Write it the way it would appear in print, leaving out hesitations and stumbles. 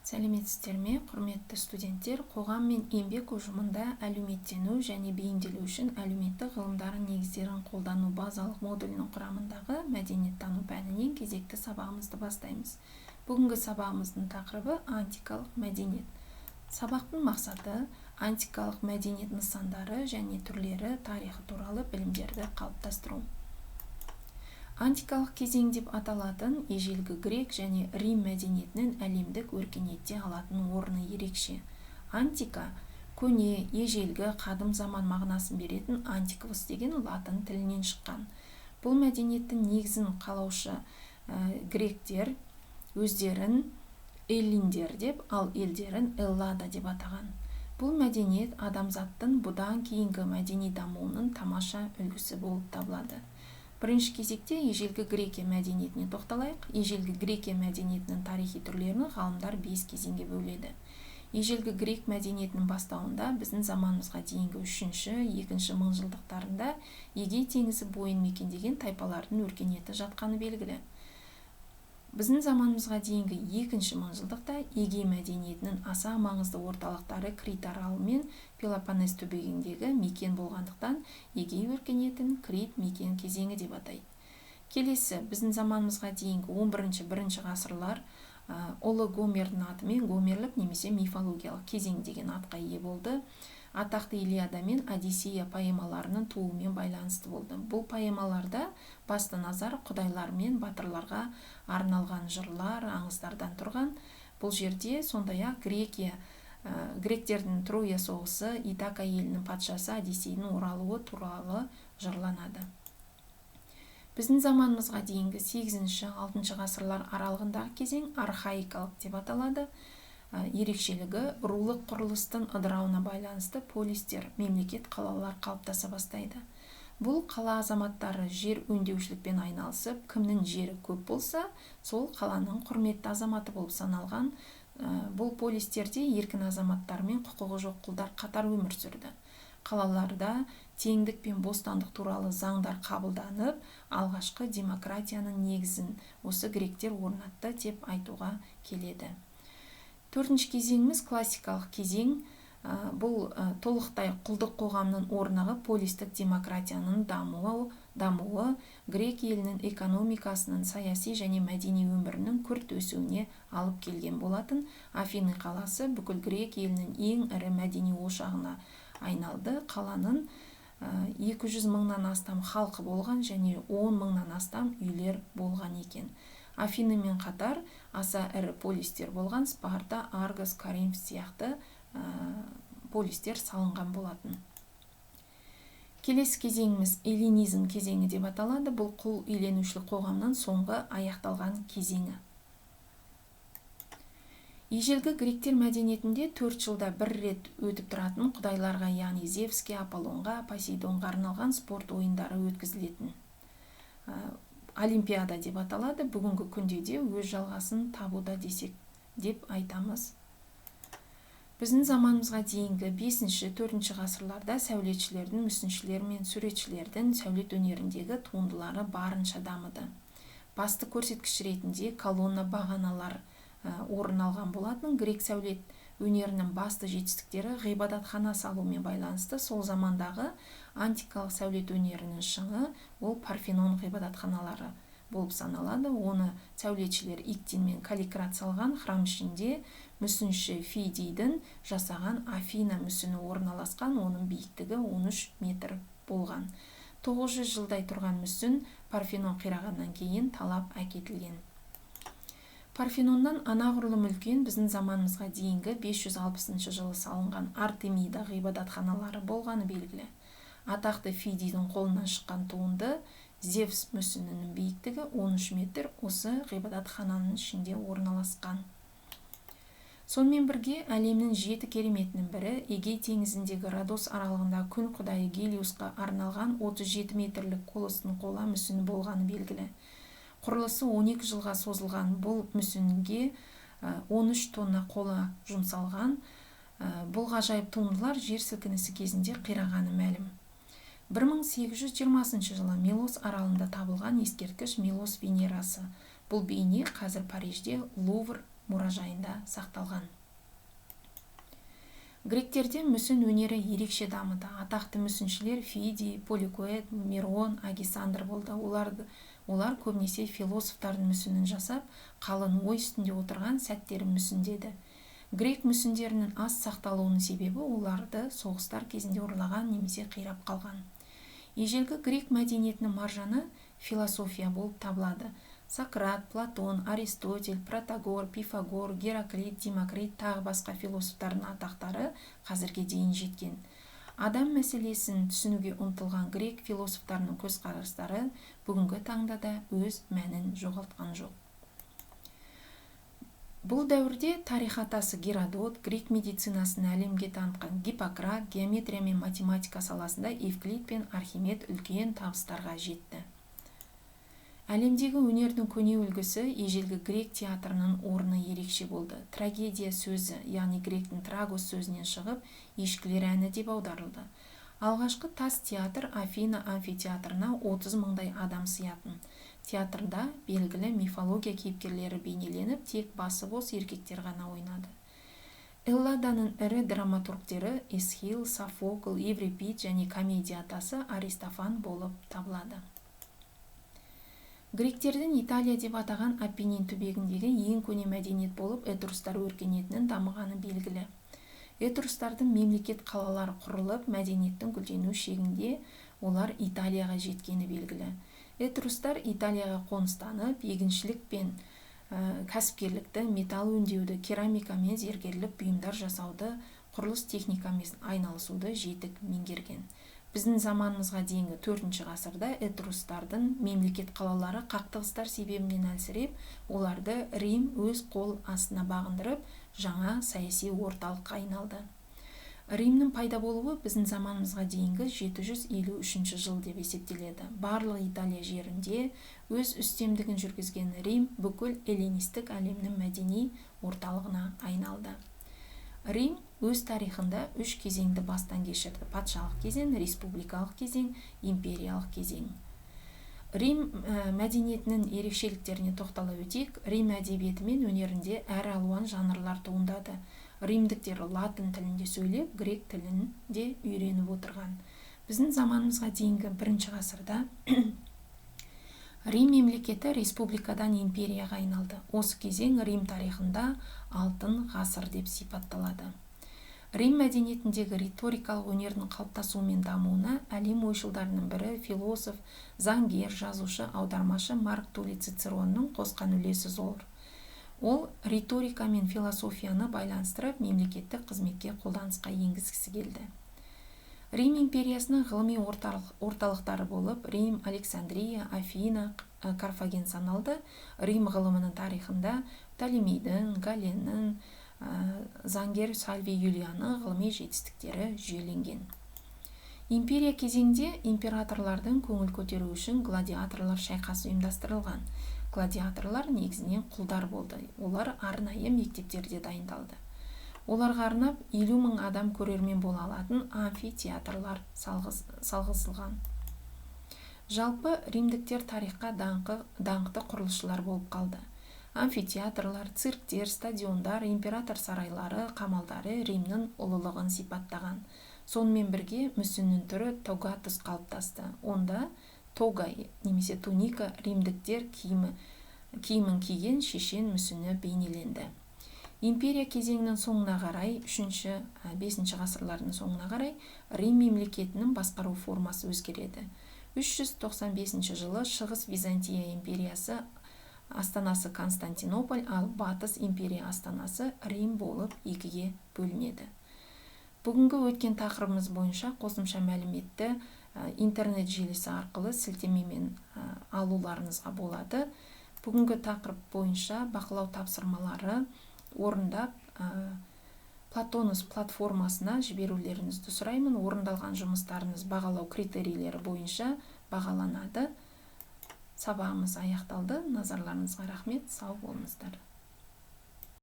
Сәлеметсіздер ме, құрметті студенттер! Қоғам мен еңбек ұжымында әлеуметтену және бейімделу үшін әлеуметтік ғылымдары негіздерін қолдану базалық модулінің құрамындағы мәдениеттану пәнінен кезекті сабағымызды бастаймыз. Бүгінгі сабағымыздың тақырыбы – антикалық мәдениет. Сабақтың мақсаты – антикалық мәдениет нысандары және түрлері, тарихы туралы білімдерді қалыптастыру. Антикалық кезең деп аталатын ежелгі грек және рим мәдениетінің әлемдік өркениетте алатын орны ерекше. Антика – көне, ежелгі, қадым заман мағынасын беретін antiquus деген латын тілінен шыққан. Бұл мәдениеттің негізін қалаушы гректер өздерін эллиндер деп, ал елдерін Эллада деп атаған. Бұл мәдениет адамзаттың бұдан кейінгі мәдени дамуының тамаша үлгісі болып табылады. Бірінші кезекте ежелгі Грекия мәдениетіне тоқталайық. Ежелгі Грекия мәдениетінің тарихи түрлерін ғалымдар бес кезеңге бөледі. Ежелгі грек мәдениетінің бастауында біздің заманымызға дейінгі үшінші, екінші мыңжылдықтарында Егей теңізі бойын мекендеген тайпалардың өркениеті жатқаны белгілі. Біздің заманымызға дейінгі екінші мыңжылдықта Егей мәдениетінің аса маңызды орталықтары Крит аралы мен Пелопоннес түбегіндегі мекен болғандықтан, Егей өркениетін Крит мекен кезеңі деп атайды. Келесі біздің заманымызға дейінгі 11-ші, бірінші ғасырлар ұлы Гомердің атымен гомерлік немесе мифологиялық кезең деген атқа ие болды. Атақты Илиада мен Одиссея поэмаларының тууымен байланысты болды. Бұл поэмаларда басты назар құдайлар мен батырларға арналған жырлар, аңыздардан тұрған. Бұл жерде сондай-ақ Грекия гректердің Троя соғысы, Итака елінің патшасы Одиссейдің оралуы туралы жырланады. Біздің заманымызға дейінгі 8-ші, 6 ғасырлар аралығындағы кезең архаикалық деп аталады. Ерекшелігі – рулық құрылыстың ыдырауына байланысты полистер, мемлекет қалалар қалыптаса бастайды. Бұл қала азаматтары жер өңдеушілікпен айналысып, кімнің жері көп болса, сол қаланың құрметті азаматы болып саналған. Бұл полистерде еркін азаматтар мен құқығы жоқ құлдар қатар өмір сүрді. Қалаларда теңдік пен бостандық туралы заңдар қабылданып, алғашқы демократияның негізін осы гректер орнатты деп айтуға келеді. Төртінші кезеңіміз – классикалық кезең. Бұл толықтай құлдық қоғамның орнығып, полистік демократияның дамуы грек елінің экономикасының, саяси және мәдени өмірінің күрт өсуіне алып келген болатын. Афины қаласы бүкіл грек елінің ең ірі мәдени ошағына айналды. Қаланың 200 мыңнан астам халқы болған және 10 мыңнан астам үйлер болған екен. Афинымен қатар аса ірі полистер болған Спарта, Аргос, Коринф сияқты полистер салынған болатын. Келесі кезеңіміз эллинизм кезеңі деп аталады. Бұл құл иеленушілік қоғамның соңғы аяқталған кезеңі. Ежелгі гректер мәдениетінде 4 жылда бір рет өтіп тұратын құдайларға, яғни Зевске, Аполлонға, Посейдонға арналған спорт ойындары өткізілетін. Олимпиада деп аталады. Бүгінгі күнде де өз жалғасын табуда десек деп айтамыз. Біздің заманымызға дейінгі бесінші, төртінші ғасырларда сәулетшілердің, мүсіншілер мен суретшілердің сәулет өнеріндегі туындылары барынша дамыды. Басты көрсеткіш ретінде колонна, бағаналар орын алған болатын. Грек сәулет өнерінің басты жетістіктері ғибадатхана салумен байланысты. Сол замандағы антикалық сәулет өнерінің шыңы ол Парфенон ғибадатханалары болып саналады. Оны сәулетшілер Иктин мен Калликрат салған. Храм ішінде мүсінші Фидийдің жасаған Афина мүсіні орналасқан. Оның биіктігі 13 метр болған. 900 жылдай тұрған мүсін Парфенон қирағаннан кейін талап әкетілген. Парфеноннан анағұрлым үлкен, біздің заманымызға дейінгі 560 жылы салынған Артемида ғибадатханалары болғаны белгілі. Атақты Фидийдің қолынан шыққан туынды Зевс мүсінінің биіктігі 13 метр, осы ғибадатхананың ішінде орналасқан. Сонымен бірге әлемнің жеті кереметінің бірі, Эгей теңізіндегі Родос аралында күн құдайы Гелиосқа арналған 37 метрлік Колосстың қола мүсіні болғаны белгілі. Құрылысы 12 жылға созылған бұл мүсінге 13 тонна қола жұмсалған. Бұл ғажайып туындылар жер сілкінісі кезінде қирағаны мәлім. 1820 жылы Милос аралында табылған ескерткіш – Милос Венерасы. Бұл бейне қазір Парижде Лувр мұражайында сақталған. Гректерде мүсін өнері ерекше дамыды. Атақты мүсіншілер Фидий, Поликоэт, Мирон, Агисандр болды. Олар көбінесе философтардың мүсінін жасап, қалың ой үстінде отырған сәттерін мүсіндеді. Грек мүсіндерінің аз сақталуының себебі оларды соғыстар кезінде ұрлаған немесе қирап қалған. Ежелгі грек мәдениетінің маржаны философия болып табылады. Сократ, Платон, Аристотель, Протагор, Пифагор, Гераклит, Демокрит тағы басқа философтардың атақтары қазірге дейін жеткен. Адам мәселесін түсінуге ұмтылған грек философтарының көзқарастары бүгінгі таңда да өз мәнін жоғалтқан жоқ. Бұл дәуірде тарих атасы Геродот, грек медицинасын әлемге танытқан Гиппократ, геометрия мен математика саласында Евклид пен Архимед үлкен табыстарға жетті. Әлемдегі өнердің көне үлгісі ежелгі грек театрының орны ерекше болды. Трагедия сөзі, яғни гректің трагос сөзінен шығып, ешкілер әні деп аударылды. Алғашқы тас театр Афина амфитеатрына 30 мыңдай адам сыятын. Театрда белгілі мифология кейіпкерлері бейнеленіп, тек басы бос еркектер ғана ойнады. Элладаның ірі драматургтері Эсхил, Софокл, Еврипид және комедия атасы Аристофан болып табылады. Гректердің Италия деп атаған Апеннин түбегіндегі ең көне мәдениет болып этрустар өркениетінің дамығаны белгілі. Этрустардың мемлекет қалалары құрылып, мәдениеттің гүлдену шегінде олар Италияға жеткені белгілі. Этрустар Италияға қоныстанып, егіншілік пен кәсіпкерлікті, металл өңдеуді, керамика мен зергерлік бұйымдар жасауды, құрылыс техникамен айналысуды жетік меңгерген. Біздің заманымызға дейінгі 4 ғасырда этрустардың мемлекет қалалары қақтығыстар себебінен әлсіреп, оларды Рим өз қол астына бағындырып, жаңа саяси орталыққа айналды. Римнің пайда болуы біздің заманымызға дейінгі 753 жыл деп есептеледі. Барлық Италия жерінде өз үстемдігін жүргізген Рим бүкіл эллинистік әлемнің мәдени орталығына айналды. Рим өз тарихында үш кезеңді бастан кешірді: патшалық кезең, республикалық кезең, империялық кезең. Рим мәдениетінің ерекшеліктеріне тоқтала өтейік. Рим әдебиеті мен өнерінде әр алуан жанрлар туындады. Римдіктер латын тілінде сөйлеп, грек тілін де үйреніп отырған. Біздің заманымызға дейінгі 1 ғасырда Рим мемлекеті республикадан империяға айналды. Осы кезең Рим тарихында алтын ғасыр деп сипатталады. Рим мәдениетіндегі риторикалық өнердің қалыптасуы мен дамуына әлем ойшылдарының бірі, философ, заңгер, жазушы, аудармашы Марк Туллий Цицеронның қосқан үлесі зор. Ол риторика мен философияны байланыстырып, мемлекеттік қызметке қолданысқа енгізгісі келді. Рим империясының ғылыми орталықтары болып Рим, Александрия, Афина, Карфаген саналды. Рим ғылымының тарихында Птолемейдің, Галеннің, заңгер Сальвий Юлианның ғылыми жетістіктері жүйеленген. Империя кезеңде императорлардың көңіл көтеру үшін гладиаторлар шайқасы ұйымдастырылған. Гладиаторлар негізінен құлдар болды. Олар арнайы мектептерде дайындалды. Оларға арнап 50 мың адам көрермен бола алатын амфитеатрлар салғызылған. Жалпы римдіктер тарихқа даңқты құрылысшылар болып қалды. Амфитеатрлар, цирктер, стадиондар, император сарайлары, қамалдары Римнің ұлылығын сипаттаған. Сонымен бірге мүсіннің түрі тогатус қалыптасты. Онда тога немесе туника римдіктер киімін киген шешен мүсіні бейнеленді. Империя кезеңінің соңына қарай, 3-5 ғасырлардың соңына қарай, Рим мемлекетінің басқару формасы өзгереді. 395 жылы Шығыс Византия империясы астанасы Константинополь, ал Батыс империя астанасы Рим болып екіге бөлінеді. Бүгінгі өткен тақырыбымыз бойынша қосымша мәліметті интернет желісі арқылы сілтемемен алуларыңызға болады. Бүгінгі тақырып бойынша бақылау тапсырмалары орындап, Платонус платформасына жіберулеріңізді сұраймын. Орындалған жұмыстарыңыз бағалау критерийлері бойынша бағаланады. Сабағымыз аяқталды. Назарларыңызға рахмет. Сау болыңыздар.